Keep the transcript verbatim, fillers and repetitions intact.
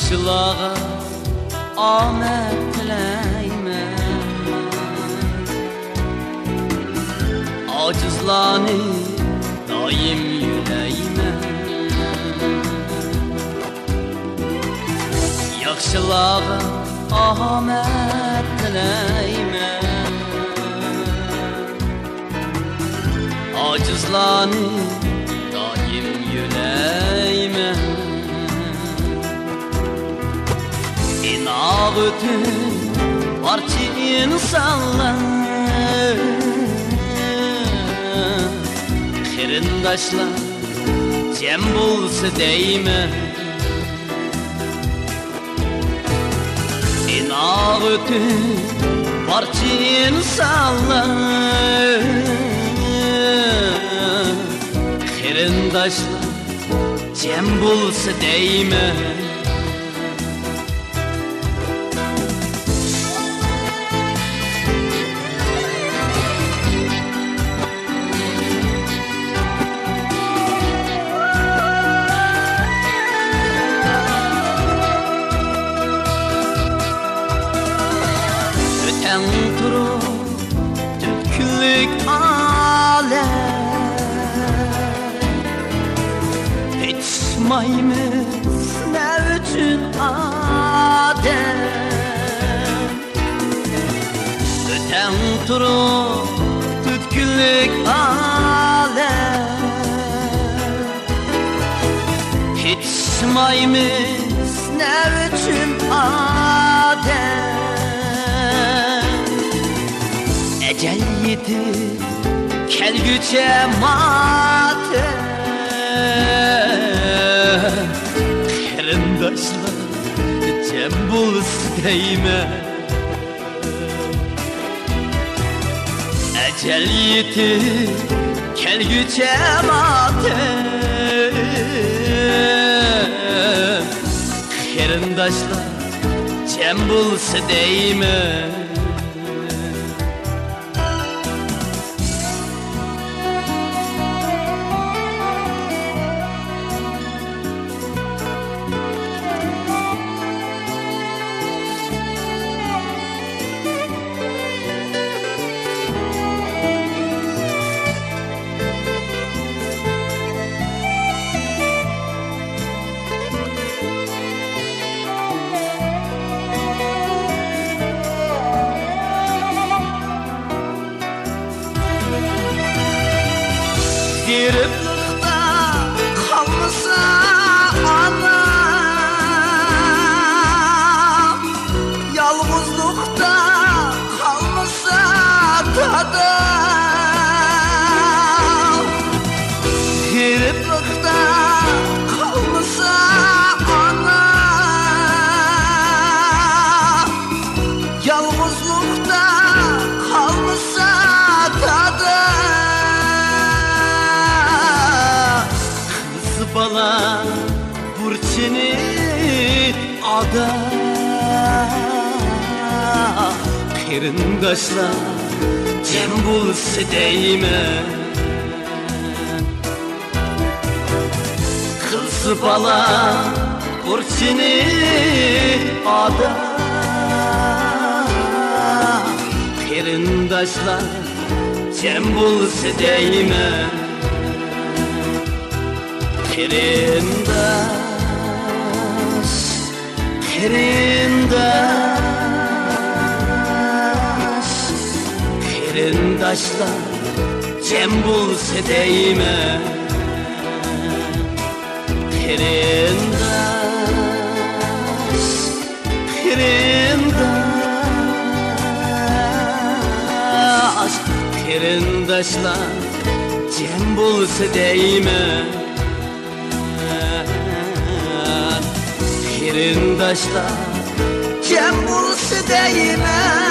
ياخشىلارغا ئامەت تىلەيمەن، ئاجىزلارنى دائىم يۆلەيمەن. ياخشىلارغا ئامەت تىلەيمەن، ئاجىزلارنى دائىم يۆلەيمەن. ئىناۋىتىم بارچە ئىنسانلار، قېرىنداشلار جەم بولسا دەيمەن. ئىناۋىتىم بارچە ئىنسانلار، قېرىنداشلار جەم بولسا دەيمەن. ئۆتەڭ تۇرۇپ تۆت كۈنلۈك ئالەم، قېتىشمايمىز نە ئۈچۈن ئادەم؟ ئۆتەڭ تۇرۇپ تۆت كۈنلۈك ئالەم، قېتىشمايمىز نە ئۈچۈن ئادەم؟ ئەجەل يېتىپ كەلگۈچە ماتەم، قېرىنداشلار جەم بولسا دەيمەن. ئەجەل يېتىپ كەلگۈچە ماتەم، قېرىنداشلار جەم بولسا دەيمەن. غېرىبلىقتا قالمىسا ئانا، يالغۇزلۇقتا قالمىسا دادا، غېرىبلىقتا قالمىسا ئانا، يالغۇزلۇقتا قالمىسا دادا، قىز بالا بۇرچىنى ئادا، قېرىنداشلار جەم بولسا دەيمەن. قىز بالا بۇرچىنى ئادا، قېرىنداشلار جەم بولسا دەيمەن. قېرىنداش، قېرىنداش، قېرىنداشلار جەم بولسا دەيمەن. قېرىنداش، قېرىنداش، قېرىنداشلار جەم بولسا دەيمەن. قېرىنداشلار جەم بولسا دەيمەن.